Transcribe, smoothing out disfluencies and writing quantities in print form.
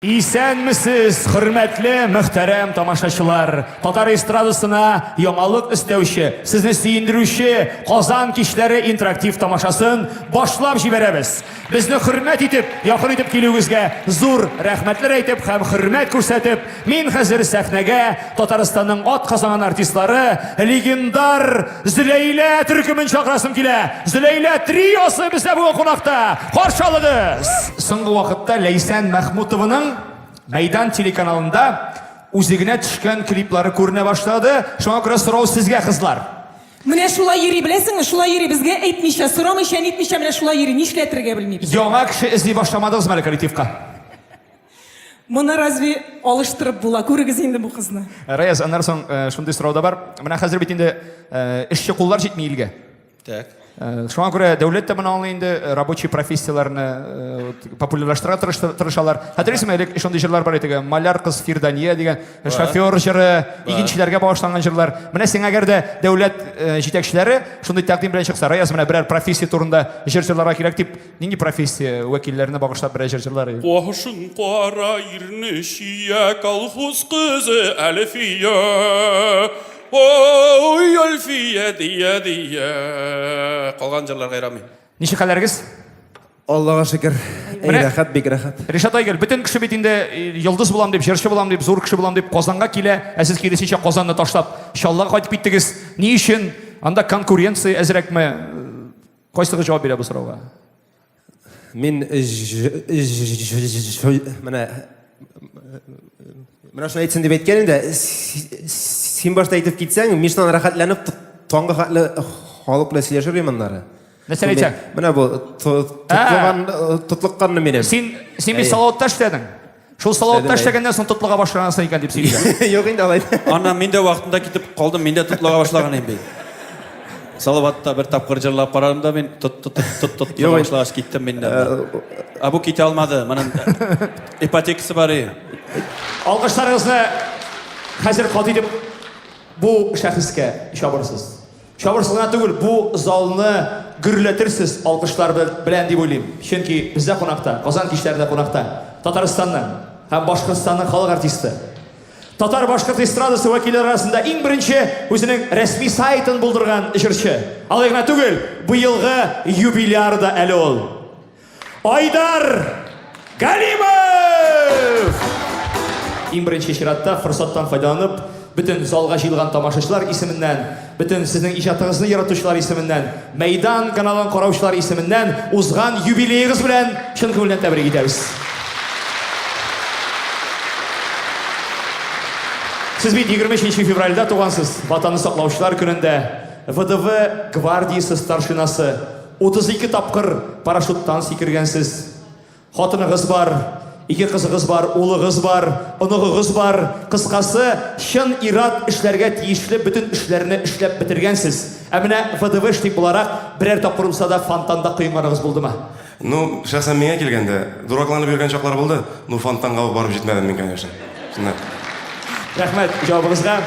Исәнмесез, хөрмәтле, мөхтәрәм тамашачылар! Татар эстрадасына яңалык өстәүче, сезне сөендерүче Казан кичләре интерактив тамашасын башлап җибәрәбез. Безне хөрмәт итеп, якын итеп килүегезгә зур рәхмәтләр әйтеп һәм хөрмәт күрсәтеп, мин хәзер сәхнәгә Татарстанның ат казанган артистлары, легендар Зөләйлә төркемен чакырасым килә. Зөләйлә триосы бездә бүген кунакта. Каршы алыгыз! Соңгы вакытта Ләйсән Мәхмүтованың Мәйдан телеканалында үзе генә төшкән клиплары күренә башлады. Шуңа күрә сорау сезгә, кызлар. Менә шулай йөри, беләсеңме? Шулай йөри, безгә әйтмичә, сорамыйча, нитмичә, менә шулай йөри. Нишләтергә белмибез. Яңа кеше эзли башламадыгызмы әле коллективка? Моны разве алыштырып була? Күрегез инде бу кызны. Раяз, аннан соң шундый сорау да бар. Менә хәзер бит инде эшче куллар җитми илгә. Так. Шуңа күрә дәүләт тә моны аңлый инде, рабочий профессияләрне популярлаштырырга тырышалар. Хәтерлисеңме, элек шундый җырлар бар иде, маляр кыз Фирдания дигән, шофер җыры, игенчеләргә багышланган җырлар. Менә сиңа әгәр дә дәүләт җитәкчеләре шундый тәкъдим белән чыкса, Раяз, менә берәр профессия турында җыр җырларга кирәк дип, нинди профессия вәкилләренә багышлап берәр җыр җырлар идең? Башың кара ирне чия, колхоз кызы Әлфия. Ой, Әлфия дия дия. Калган җырларга ярамый. Ничек хәлләрегез? Аллага шөкер. Әй, рәхәт, бик рәхәт. Ришат Айгөл, бөтен кеше бит инде э, йолдыз булам дип, җырчы булам дип, зур кеше булам дип Казанга килә, ә сез киресенчә Казанны ташлап Чаллыга кайтып киттегез. Ни өчен? Анда конкуренция әзрәкме? Кайсыгыз җавап бирә бу сорауга? Мин менә менә шуны әйтсен дип әйткән инде. Син башта әйтеп китсәң, мин шуннан рәхәтләнеп таңга хәтле халык белән сөйләшер идем аннары. Нәрсә әйтсәң? Менә бу тотлыган тотлыкканны минем. Син син бит Салаватта эшләдең. Шул Салаватта эшләгәннән соң тотлыга башлагансың икән дип сөйлиләр. Юк инде алай. Аннан мин дә вакытында китеп калдым, мин дә тотлыга башлаган идем бит. Салаватта бер тапкыр җырлап карадым да мин тот тот тот тот Юк, башлагач киттем мин дә. Ә бу китә алмады. Моның ипотекасы бар и. Алкышларыгызны хәзер каты итеп бу шәхескә чабырсыз. Чабырсыз гына түгел, бу залны гөрләтерсез алкышлар белән дип уйлыйм. Чөнки бездә кунакта, Казан кичләрендә кунакта Татарстанның һәм Башкортстанның халык артисты. Татар-башкорт эстрадасы вәкилләре арасында иң беренче үзенең рәсми сайтын булдырган җырчы. Алай гына түгел, быелгы юбиляр да әле ул. Айдар Галимов! Иң беренче чиратта форсаттан файдаланып, бөтен залга җыелган тамашачылар исеменнән, бөтен сезнең иҗатыгызны яратучылар исеменнән, Мәйдан каналын караучылар исеменнән узган юбилеегыз белән чын күңелдән тәбрик итәбез. Сез бит 23 февральдә тугансыз, Ватанны саклаучылар көнендә, ВДВ гвардиясе старшинасы, 32 тапкыр парашюттан сикергәнсез. Хатыныгыз бар, ике кызыгыз бар, улыгыз бар, оныгыгыз бар. Кыскасы, чын ир-ат эшләргә тиешле бөтен эшләрне эшләп бетергәнсез. Ә менә ВДВшник буларак, берәр тапкыр булса да фонтанда коенганыгыз булдымы? Ну, шәхсән миңа килгәндә, дуракланып йөргән чаклар булды, ну фонтанга ук барып җитмәдем мин, конечно. Чынлап. Рәхмәт җавабыгызга.